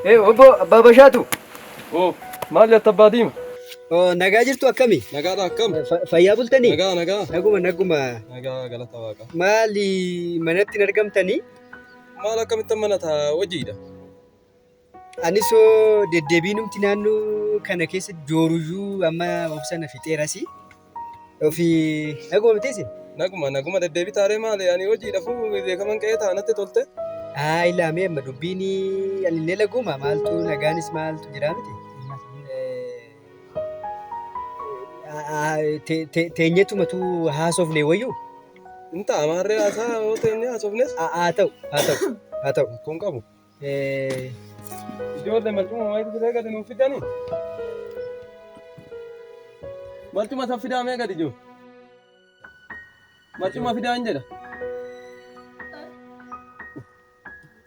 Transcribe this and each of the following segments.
Obbo Abbaa Bashaatu. Oo, maal jetta abbaa diima? Nagaa jirtu akkami? Nagaadha akkam? Fayyaa bultanii? Nagaa nagaa. Naguma naguma. Nagaa galata waaqa. Maali manatti hin argamtanii? Maal akkamittan mana taa hojiidha? Anis hoo deddeebiinumti naannoo kana keessa jooruyyuu amma obsa na fixeerasi. Ofii naguma miti isin? Naguma naguma deddeebii taaree maali ani hojiidha fuu beekaman qe'ee taa natti tolte. Haa ilaamee amma dubbiin anillee laguma maaltu nagaanis maaltu jira miti. Teenyetumatu haasofne wayyuu? Hin ta'a maarree haasaa yoo teenyee haasofnes. Haa ta'u haa ta'u haa ta'u. Kun qabu. Ijoollee malcuma wayitu fidee gadi nuuf fidanii? Malcuma san fidaa mee gadi jiru? Malcuma fidaa hin jedha.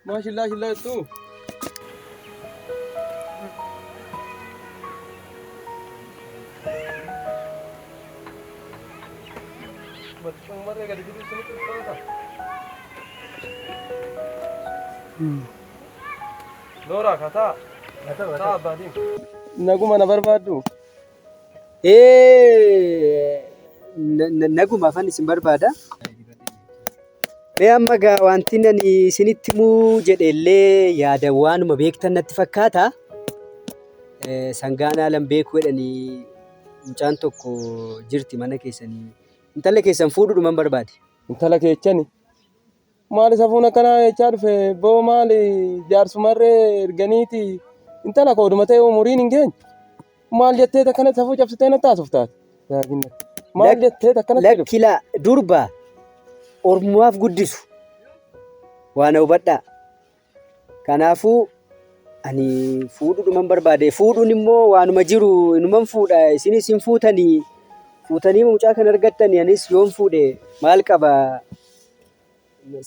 Maa shillaa shillaa jettuu? Malcuma marree gadi fiduu isinitti ulfaata. Nooraa kataa. Taa abbaa diima. Naguma na barbaaddu. Naguma afaan isin barbaada. Mee amma gaa wanti ani isinitti himuu jedhe illee yaada waanuma beektan natti fakkaata. Sangaan haalan beeku jedhanii mucaan tokko jirti mana keessanii. Intala keessan fuudhuudhuman barbaade. Intala keechani. Maali safuun akkanaa jechaa dhufe boo maali jaarsumarree erganiiti intala kooduma ta'e umuriin hin geenye. Maal jettee akkanatti safuu cabsitee natti haasoftaati? Maal jettee akkanatti dhufe? Lakki laa durba ormaaf guddisu waan hubadhaa. Kanaafuu ani fuudhuudhuman barbaade. Fuudhuun immoo waanuma jiru inuman fuudha. Isinis hin fuutanii fuutanii mucaa kan argattanii anis yoon fuudhe maal qaba?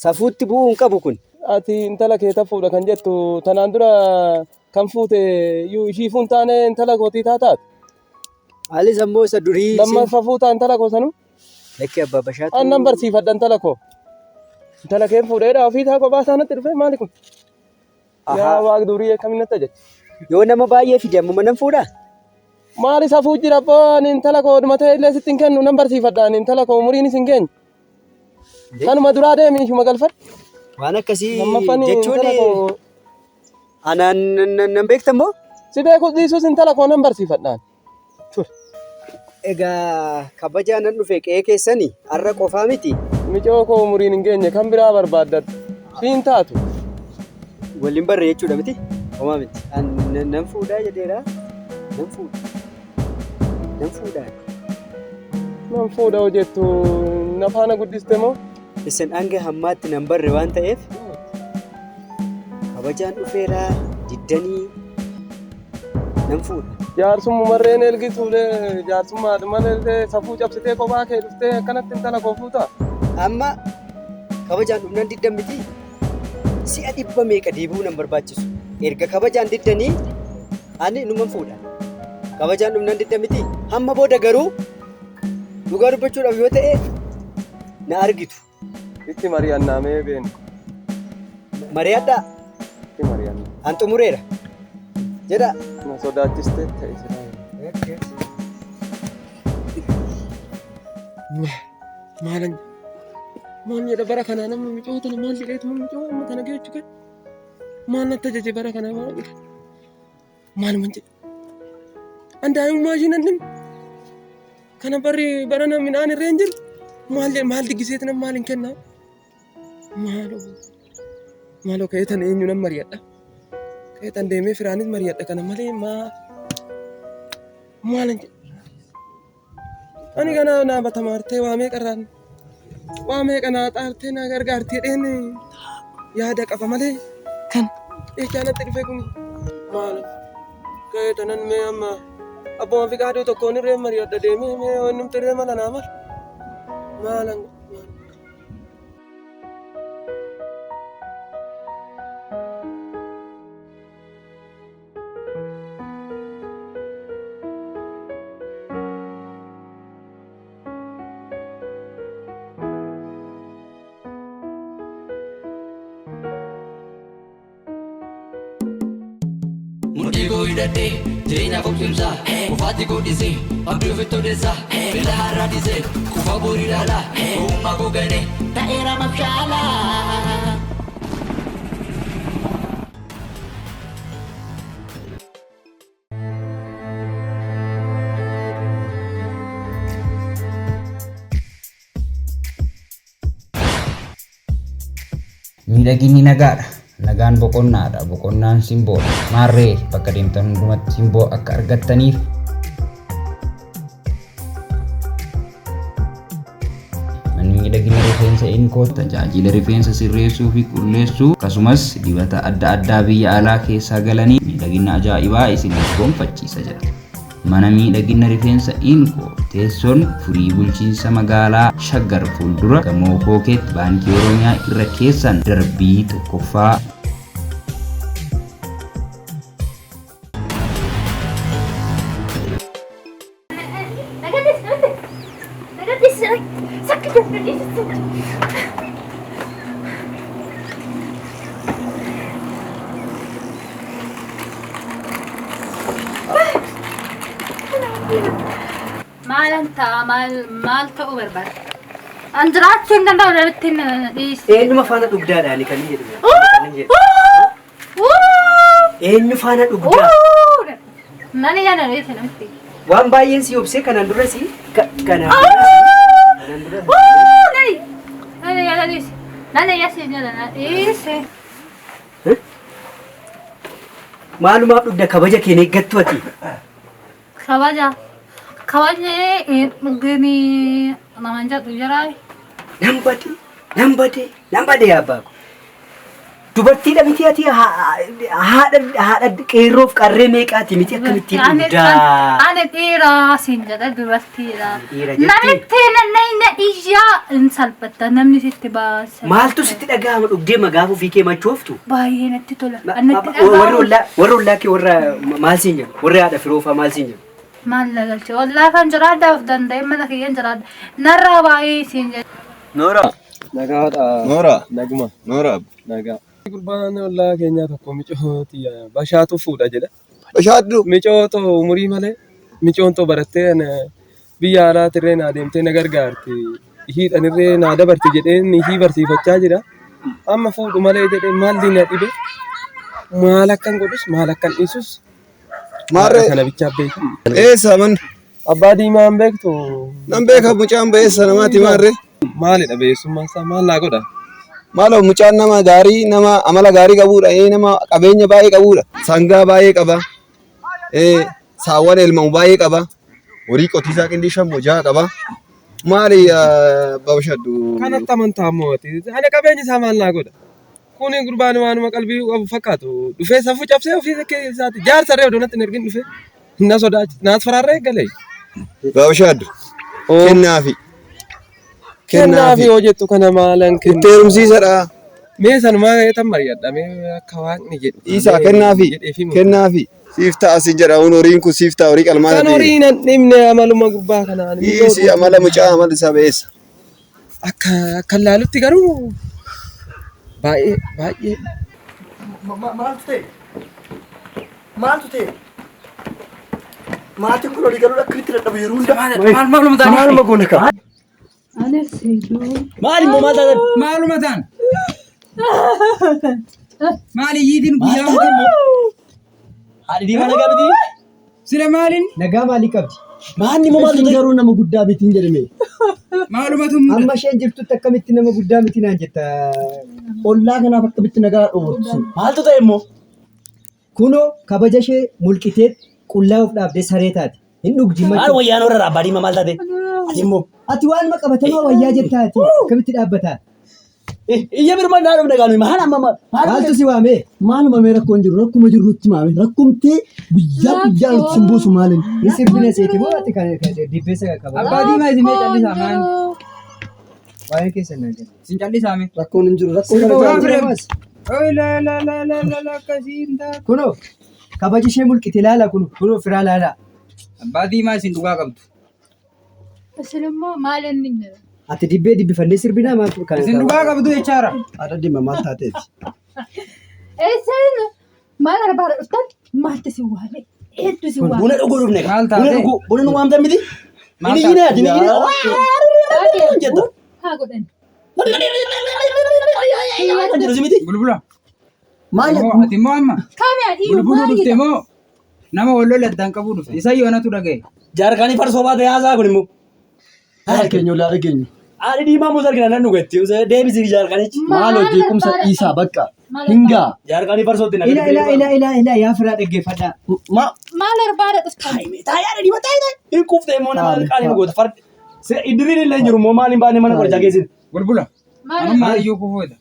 Safuutti bu'uu hin qabu kun. Ati intala kee ta fuudha kan jettu tanaan dura kan fuute iyyuu ishii fuun taane intala kootii taataati. Maalis ammoo isa durii. Lammaffaa fuutaa intala koo sanuu. Lakki abbaa Bashaatu. An nan barsiifadha intala koo. Intala kee fuudheedha ofii isaa kophaa isaa natti dhufee maali kun? Yaa waaq durii akkamiin natti ajaja? Yoo nama baay'ee fide ammuma nan fuudhaa? Maali safuu jira abboo ani intala koo dhuma ta'e illee sitti hin kennu nan barsiifadha ani intala koo umuriinis hin geenye. Kanuma duraa deemi ishuma galfadhu. Waan akkasii Lammaffaan jechuun intala koo anaan nan beektan moo? Si beekus dhiisus intala koo nan barsiifadha ani. Egaa kabajaa nan dhufe qe'ee keessanii har'a qofaa miti. Micoo koo umuriin hin geenye kan biraa barbaaddadhu. Siin taatu. Waliin barre jechuudha miti? Homaa miti. Nan fuudhaa jedheera. Nan fuudha. Nan fuudhaa. Nan fuudha hoo jettu na faana guddiste moo? Isin hanga hammaatti nan barre waan ta'eef kabajaan dhufeera diddanii nan fuudha. Jaarsummumarreen ergituulee jaarsummaa malee safuu cabsitee kophaa kee dhuftee akkanatti intala koo fuutaa? Amma kabajaan dhufnaan diddan miti. Si'a dhibba meeqa deebi'uu nan barbaachisu. Erga kabajaan diddanii ani numan fuudha. Kabajaan dhufnaan diddan miti. Hamma booda garuu dhugaa dubbachuudhaaf yoo ta'e na argitu. Itti mari'annaa mee beenu. Mari'adhaa. Itti mari'annaa. An xumureera. Jedha. Na sodaachistee ta'e silaa. Maalan maal jedha bara kanaa namni micoo tana maal jedheetu micoo amma tana geechu kan maal natti ajaje bara kanaa maal jedha maaluman jedha an daa'imummaa ishii nan dhimma kana barri barana midhaan irra hin jiru maal jedha maal diggiseeti nan maal hin kennaa maaloo maaloo ka'ee tan eenyu nan mari'adha ka'ee tan deemee firaanis mari'adha kana malee maa maalan jedha Ani ganaa naa batamaartee waa meeqa irraan waa meeqa naa xaartee naa gargaartee dheen yaada qaba malee kan jechaa natti dhufe kun maal ka'ee tanan mee amma abbuma fiqaaduu tokkoon irree mari'adha deemee mee innumti irree mala naa mala maalan Hidhii koo hidhadhee jireenyaaf of cimsaa kufaatti koo dhisee abdii ofitti odeessaa fila haaraa dhisee kufa borii ilaalaa ogummaa koo ganee ta'eera mabshaalaa. Miidhaginni nagaadha. Nagaan boqonnaadha. Boqonnaan simboodha. Maarree bakka deemtan hundumatti simboo akka argattaniif manni miidhagina rifeensa Inkoo tajaajila rifeensa sirreessuu fi qulleessuu akkasumas dibata adda addaa biyya alaa keessaa galanii miidhagina ajaa'ibaa isiniif gonfachiisa jedha. Mana miidhagina rifeensa Inkoo teessoon furii bulchiinsa magaalaa Shaggar fuuldura gamoo Kookeet Baankii Oromiyaa irra keessan darbii tokkoffaa. Maalan ta'a maal maal ta'uu barbaada? An jiraachuu hin danda'u namitti na dhiisi. Eenyuma faana dhugdaadha ani kan hin jedhu. Kan hin jedhu. Eenyu faana dhugdaa? Nani yana dhiisi namitti. Waan baay'een si obsee kanaan dura si kanaan dura si kanaan dura Nani nani yana dhiisi. Nani yasi jedha na dhiisi. Maalumaaf dhugda kabaja kee hin eeggattu ati. Kabaja. Kabajni dhugeenii namaan jedhu jira. Nan bade, nan bade, nan bade yaa abbaa koo. Dubartiidha miti ati haadha haadha qeerroof qarree meeqaati miti akkamittiin dhugdaa? Ani dhiira siin jedha dubartiidha. Dhiira jetti? Namitti na iyyaa hin salphatta namni sitti baasa. Maaltu sitti dhaga'ama dhugdee magaafa ofii kee machooftu? Baay'ee natti tola. Natti Warri dhaga'ama. ollaa warri ollaa kee warra maal siin jedhu? Warri haadha firoofaa maal siin jedhu? Maal na galche? Ollaa kan jiraadha of danda'e mana kiyyan jiraadha. Narraa baay'ee siin jedha. Noora. Nagaadha. Noora. Naguma. Noora. Nagaa. Gurbaan ollaa keenyaa tokko micooti bashaatu fuudha jedha. Bashaadhu. Micootoo umurii malee micoon too barattee ana biyya alaatirree naa deemtee na gargaarti. Ishiidhanirree naa dabarti jedheen ishii barsiifachaa jira. Amma fuudhu malee jedhee maalli na dhibe maal akkan godhus maal akkan dhiisus Maarree. kana bichaa beeka. Eessa man? Abbaa diimaa hin beektu. Nan beeka mucaan ba'eessa namaati maarree. Maalidha beessummaan isaa maal naa godha? Maaloo mucaan nama gaarii nama amala gaarii qabuudha. Nama qabeenya baay'ee qabuudha. Sangaa baay'ee qaba. Saawwan elmamu baay'ee qaba. Horii qotiisaa qindii shan moo jaha qaba. Maali abbaa bashaddu? Kanatti amantaa ammoo ati. Ana qabeenyi isaa maal naa godha? Kuni gurbaan waanuma qalbii qabu fakkaatu. Dhufee safuu cabsee ofii isaati. Jaarsa irree odoo natti hin ergin dhufee. Na sodaachisa. Naas faraarree galee. Abbaa bashaddu. Kennaafi. Kennaafi yoo jettu kana maalan Itti heerumsiisadha. Mee sanumaa tan mari'adha. Mee akka waaqni jedhu. Dhiisaa kennaafi. Kennaafi. Siif ta'a siin jedha horiin kun siif ta'a horii qalmaa Kan horii nan dhibne amaluma gurbaa kanaan. Dhiisi amala mucaa amala isaa ba'eessa. Akka akka laalutti garuu baay'ee baay'ee. Maaltu ta'e? Maaltu ta'e? Maatiin kun olii galuun akkamitti dadhabu yeroo hunda? Maaluma ta'an? Maaluma goona kaa? Anis hedduu. Maal immoo maal taatan? Maaluma ta'an? Maali iyyiitiin guyyaa miti? Haadhi diimaa nagaa miti? Sila maalin? Nagaa maalii qabdi? Maanni immoo maaltu ta'e? Garuu nama guddaa mitiin jedhame. Maalumatu muda? Amma isheen jirtutti akkamitti nama guddaa miti naan jetta? Ollaa kanaaf akkamitti nagaa dhoowwattu? Maaltu ta'e immoo? Kunoo kabaja ishee mulqitee qullaa of dhaabdee saree taate. Hin dhugdi Maal wayyaan warra abbaa diimaa maal taate? Ati immoo Ati waanuma qabatamaa wayyaa jettaa ati akkamitti dhaabbataa? iyya birma naa dhufne gaanu maal amma maal Maaltu si waamee? Maaluma mee rakkoon jiru rakkuma jiru nutti maame rakkumti guyyaa guyyaa nutti sin buusu maalin? Ni sirbina seeti moo ati kan dibbeessa kan qabu? Abbaa diimaa isin mee callisaa maal? Waa'ee keessan naan jenna. Isin callisaa mee? Rakkoon hin jiru rakkoo Sirba kana waan jaalatu. jira mas. Oy la la la la la la akkasiin taatu. Kunoo kabaja ishee mulqite laala kunoo kunoo firaa laala. Abbaa diimaa isin dhugaa qabdu. Isin immoo maal inni jedha? Ati dibbee dibbifannee sirbinaa maaltu kan Isin dhugaa qabdu jechaara. Haadha diimaa maal taateeti? Isin Maal barbaada dhuftan? Maaltu si waame? Eenyutu si waame? Buna dhuguu dhufne. Maal Buna taate? dhuguu. Buna nu waamtan miti. Maal Inni taate? yinaa ati inni jetta. Haa godhan. Kan jedhu si miti. Bulbula. Maal Ati immoo amma Kaamiyaan iyyuu bulbuluu maal dhufte jedha? moo nama wal lola addaan qabuu dhufte? Isa yoonatu dhagaye. Jaarkaanii farsoo baatee haasaa kun immoo. Haala keenya olaa dhageenyu. Haadhi diimaa muus argina nan dhugetti. Deebisii jaarkaanichi. Maal hojii qumsa dhiisaa bakka. Hingaa. Jaarkaanii farsootti na Ila ila ila ila ila yaa firaa dhaggeeffadhaa. Ma Maal barbaada dhuftan? Taa'ee haadha diimaa taa'ee taa'ee. Hin quuftee immoo nama Taa'e, qaanii nu goota. Fardi. Idiriin illee hin jiru immoo maal hin baane mana qorichaa geessine. Bulbula. Maal Anummaa iyyuu kufuudha.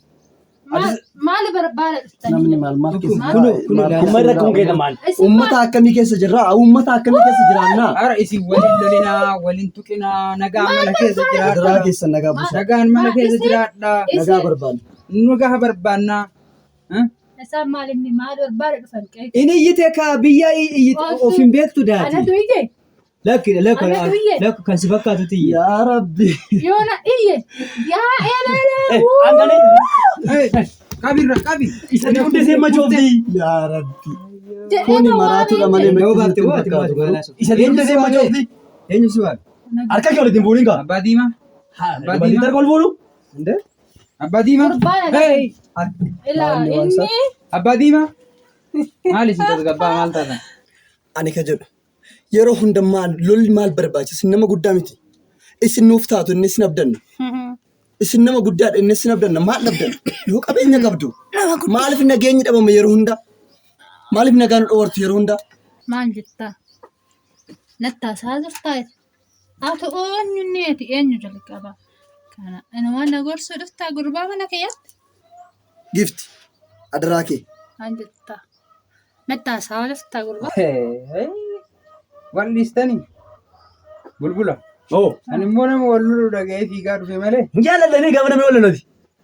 maal barbaada dhuftan? namni maal maal keessa Kuno, kuno, maal Kun keessa rakkoon jira? keessa maal? Isin Uummata akkamii keessa jirra? Uummata akkamii keessa jiraannaa? Hara isin walin lolinaa, walin tuqinaa, nagaan mana keessa Adaraa jiraadhaa. keessan nagaa buusaa. Nagaan mana keessa jiraadhaa. Nagaa barbaanna. Nagaa barbaannaa. Isaan maal inni maal barbaada dhufan? Inni iyyite ka biyya iyyite of hin beektu daati. Anatu iyye. Lakki lakki Anatu iyye. lakki kan si fakkaatutti iyye. Yaa Rabbi. Yoona iyye. Yaa eelee. Hanganii Qabirra qabi. isa hundee machoofti. Yaa Rabbi. Jedhee Kuni na maraatuudha waamee malee Yoo miti baafte sitti hoo ati fakkaatu maal garuu. haasofta? Isa hundee machoofti. Eenyu si waame? Harka kee walitti hin fuudhin kaa. Abbaa diimaa. Abbaa Dubartiin diimaa. tarka ol fuudhu. Inde? Abbaa diimaa. Gurbaan Hey! Ilaa Maalli waan inni Abbaa diimaa. Maal isin tasgabbaa maal taatan? Ani ka jedhu yeroo hunda maal lolli maal barbaachisa? Isin nama guddaa miti. Isin nuuf taatu inni isin abdanna. Isin nama guddaadha inni isin abdanna. Maal dhabdan? Yoo qabeenya qabdu. Maaliif nageenyi dhabama yeroo hunda? Maaliif nagaa nu dhoowwartu yeroo hunda? Maal jettaa? Nattaasaa jirtaa? Ati eenyu neeti eenyu jalqaba? Kana ani waan na gorsuu dhuftaa gurbaa mana kiyyatti? Gifti adaraa kee. Maal jettaa? Nattaasaa dhuftaa gurbaa? Wal dhiistanii? Bulbula. Oo. Ani immoo nama wal lolu dhaga'ee fiigaa dhufe malee. Hin jaallatanii gaafa namni wal loloti.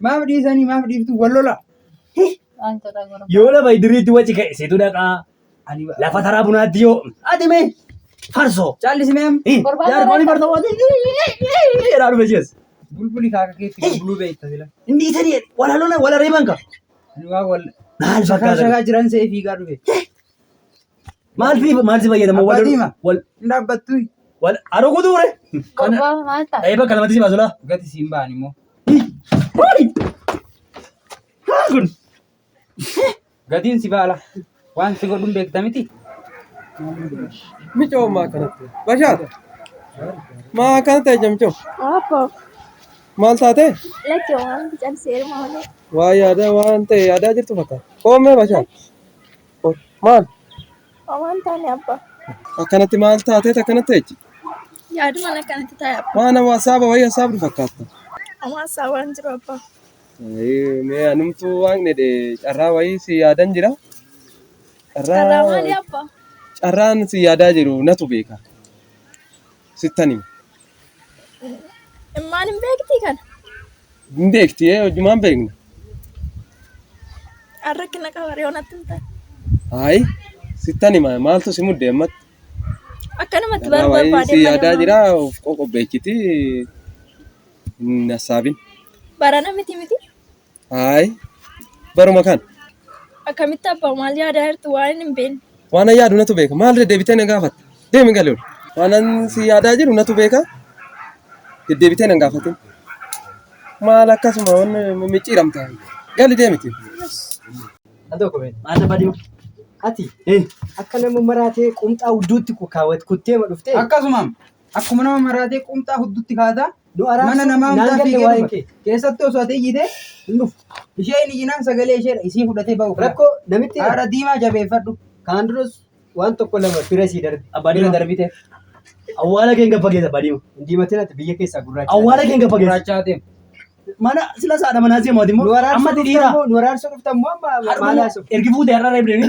Maaf dhiisanii maaf dhiiftu wal lola. Maal jedhaa gurbaa? Yoo lafa idiriitti waci ka'e situ dhaqaa. Ani Lafa taraa bunaatti yoo ati mee farsoo. caallisnee amma. Gurbaa Jaarkoon farsoo waati. Jedhaa dhufe jees. Bulbuli kaaka keetti bulbuluu beekta sila. Inni isanii wala lola wala reeban ka. Ani waa wal Maal shakaa fakkaata? shakaa jiran se'ee fiigaa dhufe. Maal fi maal si fayyadamu Abbaa wal diimaa. wal Hin dhaabbattu. wal haroo kutuu ure. Gurbaa maal ta'a? Ta'ee bakka lamatti si baasulaa. Gati siin ba'an immoo. Maali? Maal kun? Gatiin si baala. Waan si godhuun beekta miti. Micoo maa kanatti? Bashaata. Maa akkana ta'e jamcoo? Abbo, Maal taate? lakki waan calseeruma malee. Waa yaadaa waan ta'e yaadaa jirtu fakkaata. Koomee bashaata. Maal? Homaan taane abba. Akkanatti maal taateet akkanatti jechi? Yaaduma akkanatti taa'e abba. Waa nama hasaaba wayii hasaabdu fakkaata. Homaa isaa waan jiru abba. Mee anumtuu waan jedhe carraa wayii si yaadan jira. Carraa maali abba? Carraan si yaadaa jiru natu beeka. Sittan hima. Immaan hin beektii kana? Hin beekti hojumaan beekna. Rakkina qaba yoo natti hin taane. Hayi sittan hima maaltu si mudde ammatti? Akkanumatti Carraa baruu wayii barbaadee si malee yaadaa homaa jira of qoqobbeechiti hin hassaabin. Barana miti miti. Hayi baruma kan Akkamitti abbaa maal yaadaa jirtu waan hin beekne. waan an yaadu natu beeka maal deddeebitee na gaafatta deemi galee ol waan an si yaadaa jiru natu beeka deddeebitee na hin gaafatin maal akkasuma wanni micciiramta gali deemiti. Al tokko beektu. Maal abbaa diimaa? Ati akka nama maraatee qumxaa hudduutti kaawwat kuttee ma dhuftee? Akkasuma akkuma nama maraatee qumxaa hudduutti kaataa Nu araarsu mana namaa naan hundaa galle fiigee waa'een dhufa. kee. Keessattuu osoo ati iyyite Hin dhufu. isheen iyyinaan sagalee isheedha isii fudhatee ba'u. Rakkoo namitti Haadha diimaa jabeeffadhu. kaan duras waan tokko lama fira sii darbe. Abbaa Bira diimaa. darbite. Awwaala kee hin gaffageessa abbaa diimaa. Hin diimatin ati biyya keessaa gurraacha. Awwaala kee hin gaffageessa. Gurraacha adeemu. Mana sila saadha manaa seemaati immoo Nu araarsuu amma dhuftan dhiira. moo nu araarsuu dhuftan moo amma maal haasoftu? Ergi fuutee har'a reebdanii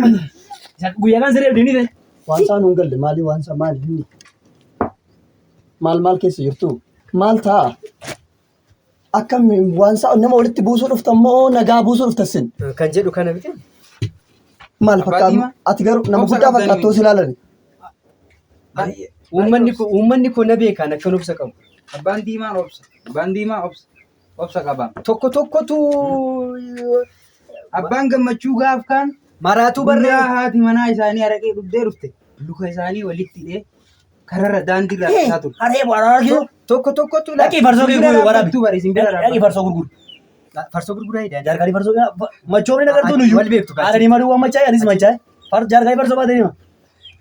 guyyaa kan si reebdanii ta'e. Waan isaa nuun galle maali waan isaa maali inni? Maal maal keessa jirtu? Maal ta'a? Akkam waan isaa nama walitti buusuu dhuftan moo nagaa buusuu dhuftan sin? Kan jedhu kana miti. Maal Abbaa fakkaatu? diimaa? Ati garuu nama Obsa guddaa qabdanii fakkaattuu si ilaalan. Baay'ee. Uummanni koo na beekaan akkan obsa qabu. Abbaan diimaan obsa. Abbaan diimaa obsa. Obsa qaba. Tokko tokkotu Abbaan gammachuu gaaf kaan Maraatuu barree. Guyyaa haati manaa isaanii araqee dhugdee dhufte luka isaanii walitti hidhee kararra daandiirra harkisaa ture. Haree bu'aa arginu. Tokko tokkotu Dhaqii farsoo kee gurguri waraabi. Dhaabattu bare isin bira Dhaqii dhaabattu. farsoo gurguri. Farsoo gurguraa hidhaa. Jaarkanii farsoo machoomni nagartuu nuyyuu. Wal beektu kaachee. Haadha diimaa duwwaa machaa'e anis machaa'e. Jaarkanii farsoo baatee deema.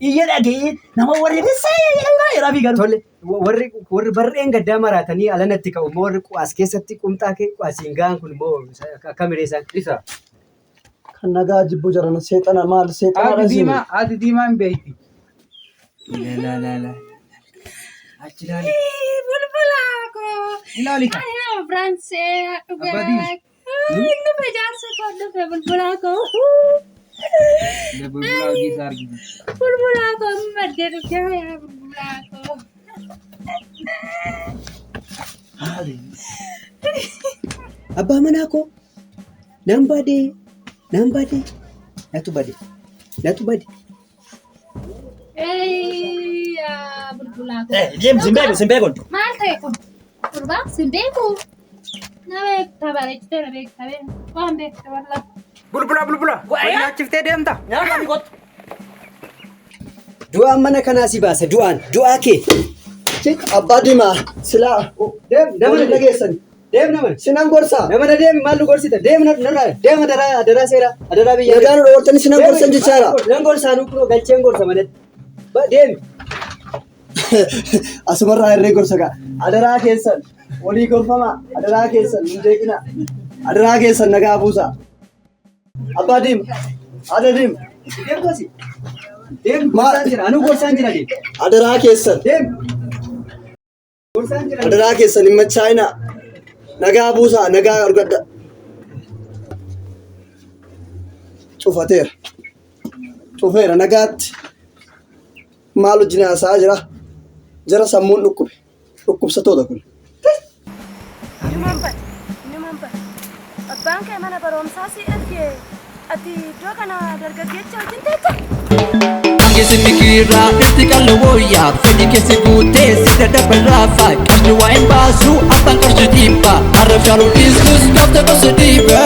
Iyya dhagee nama warri yeroo fi galu. Tole warri warri barreen gaddaa maraatanii alanatti ka'u immoo warri as keessatti qumxaa kee asiin ga'an kun immoo akka miree isaan. Isa. Kan nagaa jibbu jarana seexana maal seexana Haati diimaa haati diimaa hin beekti. Ilaala. Achi ilaali. Bulbulaa koo. Ilaali ka. Ani nama Firaansee dhugaa. Abbaa diimaa. Dhufe jaarsa koo dhufe bulbulaa koo. Bulbulaa hojii isaa argite. Bulbulaa koo maddee dhufe yaa bulbulaa koo. Abbaa manaa koo nan badee nan badee natu bade natu bade. Yaa bulbulaa koo. Deem sin beeku sin beeku. Maal ta'e kun? Gurbaa sin beeku. Na beekta bareechitee na beekta beekta. Waan beekta wallaahi. Bulbula bulbula. Nyaachiftee deemta. Nyaata ni kottu. Du'aan mana kanaa si baasa du'aan du'aa kee. Abbaa diimaa silaa Deem nama waliin dhageessan. Deem nama. Sinan gorsaa. Nama na deemi maal nu gorsita deem narraa deem adaraa adaraa seera adaraa biyya. Nagaa nu dhoowwattanii sinan gorsan jechaadha. Nan gorsaa nu kunoo galcheen gorsa manatti. Deemi. Asumarraa herree gorsa gaa. Adaraa keessan walii gorfamaa. Adaraa keessan hin jeeqinaa. Adaraa keessan nagaa buusaa. Abbaa diimaa. Haadha diimaa. Deem gosi. Deem gorsaan jira anuu gorsaan jira deem. Adaraa keessan. Deem. Gorsaan jira. Adaraa keessan hin machaa'inaa. Nagaa buusaa nagaa argadha. Cufateera. Cufeera nagaatti. Maal wajjin haasa'aa jira? Jara sammuun dhukkube. Dhukkubsatoota kun. Numan bade, numan bade. Abbaan kee mana barumsaa si ergee ati iddoo kana dargaggeecha wajjin teetta? Angeessi mikiirraa dhirti qal'oo wooyyaa fedhi keessi guutee si daddabarraafa qarshii waa hin baasu abbaan qarshii dhiibba arrab shaaluu dhiistus gaafta gosa dhiibba.